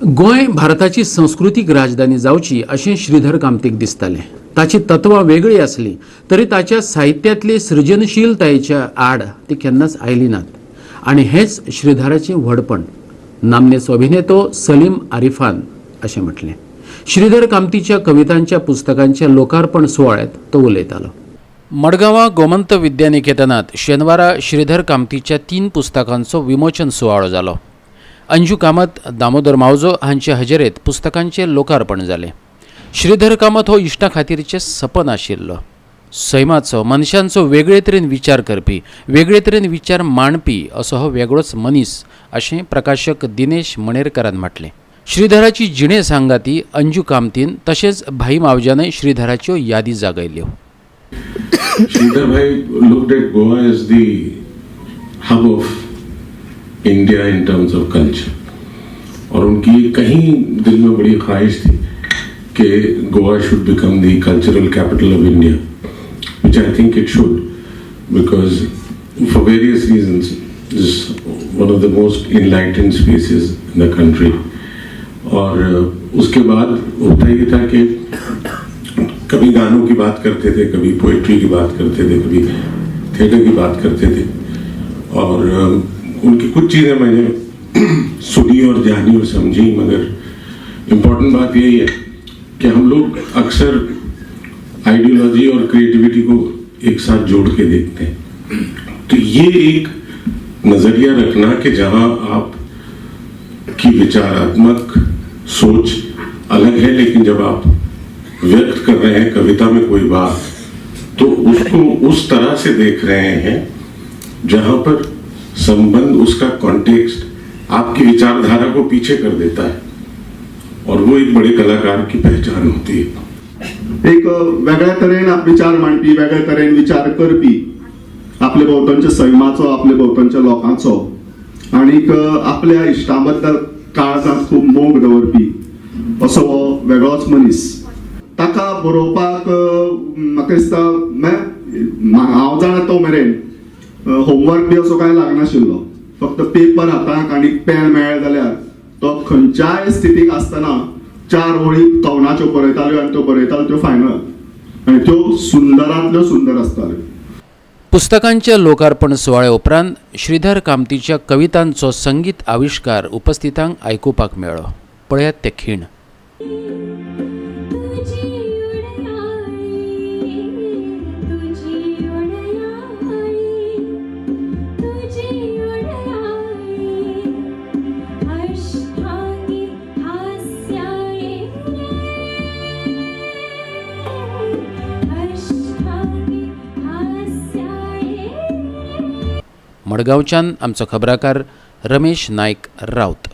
गोंय भारताची संस्कृतीक राजधानी जावची अशें श्रीधर कामतीक दिसतालें. ताची तत्वां वेगळी आसली तरी ताच्या साहित्यांतली सृजनशीलतायेच्या आड ती केन्नाच आयली नात आनी हेंच श्रीधराचें व्हडपण. नामनेचो अभिनेतो सलीम आरिफान अशें म्हटलें. श्रीधर कामतीच्या कवितांच्या पुस्तकांच्या लोकार्पण सुवाळ्यांत तो उलयतालो. मडगांवां गोमंत विद्यानिकेतनात शेनवारा श्रीधर कामतीच्या 3 पुस्तकांचो विमोचन सुवाळो जालो. अंजू कामत, दामोदर मावजो हांचे हजेरेत पुस्तकांचें लोकार्पण जालें. श्रीधर कामत हो इश्टा खातीरचें सपन आशिल्लो. सैमाचो, मनशांचो वेगळे तरेन विचार करपी, वेगळे तरेन विचार मांडपी असो हो वेगळोच मनीस अशें प्रकाशक दिनेश मणेरकरान म्हटलें. श्रीधराची जिणे सांगाती अंजू कामतीन तशेंच भाई मावज्यानय श्रीधराच्यो यादी जागयल्यो. Sridhar Bhai looked at Goa as the hub of India in terms of culture और उनकी कहीं दिल में बड़ी ख्वाहिश थी कि Goa should become the cultural capital of India, which I think it should, because for various reasons is one of the most enlightened spaces in the country. और उसके बाद होता ये था कि कभी गानों की बात करते थे, कभी पोइट्री की बात करते थे, कभी थिएटर की बात करते थे और उनकी कुछ चीज़ें मैंने सुनी और जानी और समझी. मगर इम्पोर्टेंट बात यही है कि हम लोग अक्सर आइडियोलॉजी और क्रिएटिविटी को एक साथ जोड़ के देखते हैं, तो ये एक नज़रिया रखना कि जहां आप की विचारात्मक सोच अलग है, लेकिन जब आप व्यक्त कर रहे हैं कविता में कोई बात, तो उसको उस तरह से देख रहे हैं जहां पर संबंध, उसका कॉन्टेक्स्ट आपकी विचारधारा को पीछे कर देता है और वो एक बड़े कलाकार की पहचान होती है. एक वेगळ्या तरेन विचार मांडपी, वेगळ्या तरेन विचार करपी, आपल्या भोंवतणच्या सैमाचो, आपल्या भोंवतणच्या लोकांचो आणीक आपल्या इश्टां बद्दल काळजांत खूब मोग दवरपी असो हो वेगळोच मनीस. ताका बरोवपाक म्हाका दिसता हांव जाणा तो मेरेन होमवर्क बी असो कांय लागनाशिल्लो. फक्त पेपर हाताक आनी पेन मेळ्ळें जाल्यार तो खंयच्याय स्थितीक आसतना 4 ओळी कवनाच्यो बरयताल्यो आनी त्यो बरयताल्यो त्यो फायनल आनी त्यो सुंदरांतल्यो सुंदर आसताल्यो. पुस्तकांच्या लोकार्पण सुवाळ्या उपरांत श्रीधर कामतीच्या कवितांचो संगीत आविश्कार उपस्थितांक आयकुपाक मेळ्ळो. पळयात ते खीण. तुजी ओडयाळी, तुजी ओडयाळी, तुजी ओडयाळी, अष्टांगी हास्याळी रे, अष्टांगी हास्याळी रे. मडगांवच्यान आमचो खबराकार रमेश नायक राऊत.